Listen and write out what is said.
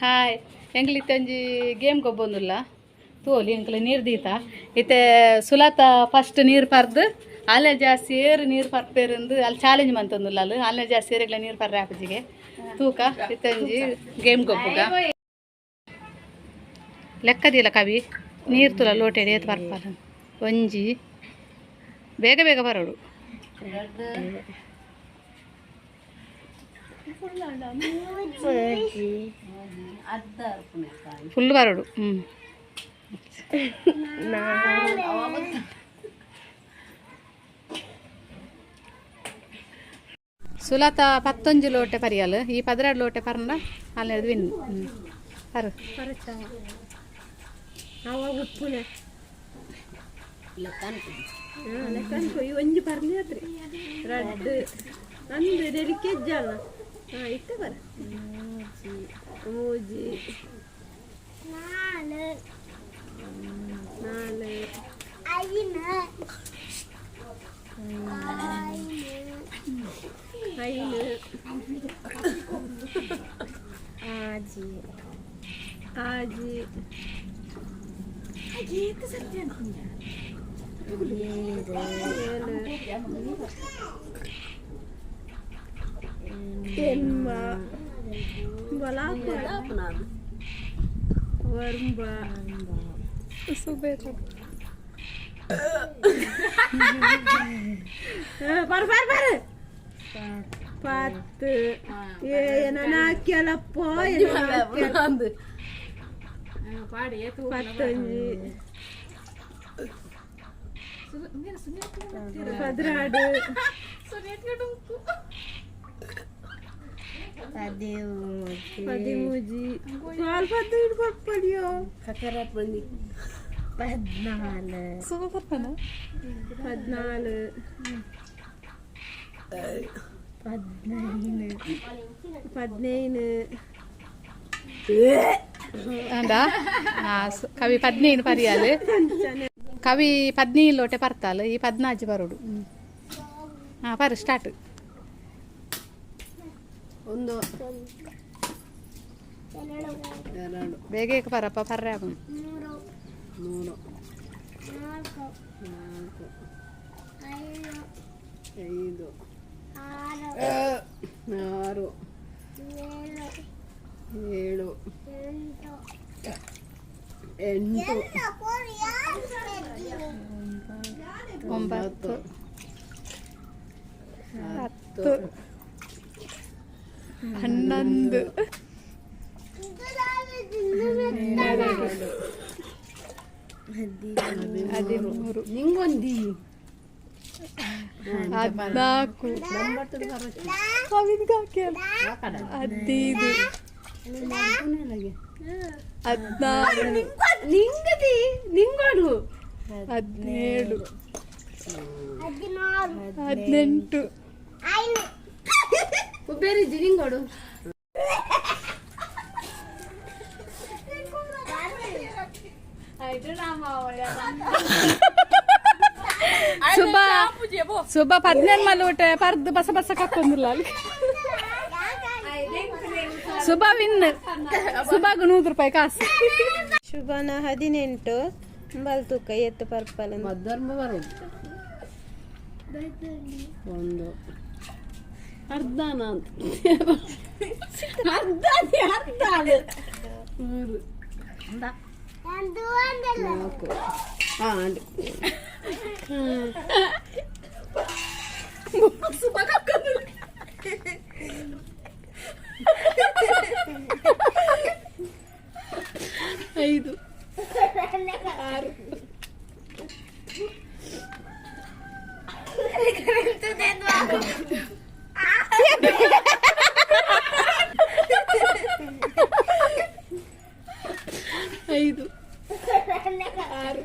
Hi. ಎಂಕ್ಲು ಇತ್ತೊಂಜಿ game ಗೊಬ್ಬೊಂದುಲ್ಲ ತೋಲಿ. ಎಂಕ್ಲು ನೀರು ದೀತ ಇತ್ತೆ. ಸುಲತ first ನೀರು ಪರ್ದು ಅಲ್ಲೇ ಜಾಸ್ತಿ ಏರು ನೀರು ಪರ್ಪೇರಿಂದು ಅಲ್ಲಿ ಚಾಲೆಂಜ್ ಮಂತೊಂದುಲ್ಲ. ಅಲ್ಲಿ ಅಲ್ಲೇ ಜಾಸ್ತಿ ಏರಿಗ್ಲ ನೀರು ಪರ್ರೆ ಆಪುಜಿಗೆ. ತೂಕ, ಇತ್ತೊಂಜಿ ಗೇಮ್ ಗೊಬ್ಬುಗ. ಲೆಕ್ಕದಿಲ್ಲ ಕವಿ. ನೀರು ತುಲ ಲೋಟೆ ಏತ್ ಪರ್ಪಲ. ಒಂಜಿ, ಬೇಗ ಬೇಗ ಬರೋಡು. ಫುಲ್ ಬರೋಡು. ಸುಲತ 11 ಲೋಟೆ ಪರಿಯಲ್. ಈ 12 ಲೋಟೆ ಪರ್ನ ಅಲ್ಲಿ ವಿನ್ ಪರು. ಅವಾಗ ಉಪ್ಪುನೆ ಲೆಕ್ಕ ಅನ್ಕೊ. ಈ ಒಂಜಿ ಪರ್ಲಿ ಆತ್ರಿ ರಡ್ಡ್ ಅಂದು ನೆಲಿಕೆ ಅಲ್ಲ. ಹಾಂ, ಇತ್ತೆ ಬರ. ಮೂಜಿ, ನಾಲ್, ಐನು, ಆಜಿ. ಆಜಿ, ಏಳು. ಏಳು, ಎನ್ಮ ಬಲಾಪುರ ಒರ್ಂಬ. ಬರ್ ಬರ್ ಬರ್. 10. ಏ ನಾಕ್ಯಲಪ್ಪ. ಪತ್ತೊಂಜಿ, 12. 13. 13. ಸ್ವಲ್ಪ ಪಡಿಯೋ. 14. 14. 15. 15. ಅಂದ ಕವಿ 15 ಪರಿಯಾಲ್. ಕವಿ 15 ಲೋಟೆ ಪರ್ತಾಲ್. ಈ 14 ಬರೋಡು. ಹಾಂ, ಪರು, ಸ್ಟಾರ್ಟ್. ಒಂದು, ಎರಡು. ಬೇಗ ಏಕ ಪರಪ್ಪ ಪರ್ರೆ ಆಗುನು. ಮೂರು, ನಾಲ್ಕು, ಐದು, ಆರು, ಏಳು, ಎಂಟು, 9, 10, 11, 13, ನಿಂಗೊಂದಿ. 14, 15, 16, ನಿಂಗದಿ ನಿಂಗೋಡು. 17, 18. ಬೇರೆ ನಿಂಗೋಡು. ಸುಬ್ಬ, ಸುಬ್ಬ 18 ಲೋಟೆ ಪರ್ದು ಬಸ ಬಸ ಕಕ್ಕೊಂದಿಲ್ಲ ಅಲ್ಲಿ. ಸುಬ್ಬ ವಿನ್. ಸುಬ್ಬಾಗ 100 ರೂಪಾಯಿ ಕಾಸು. ಶುಭನ 18 ಬಲ್ ತೂಕ ಎತ್ತು ಪರ್ಪಲ್. ಮದ್ದರ್ಮ ಬರೋದು. ಒಂದು ಅರ್ಧನ ಅಂತ ಅರ್ಧ ಅರ್ಧ. ಮೂರು, ನಾಲ್ಕು, ಹಾಂ. ಐದು, ಆರು, ಐದು, ಆರು,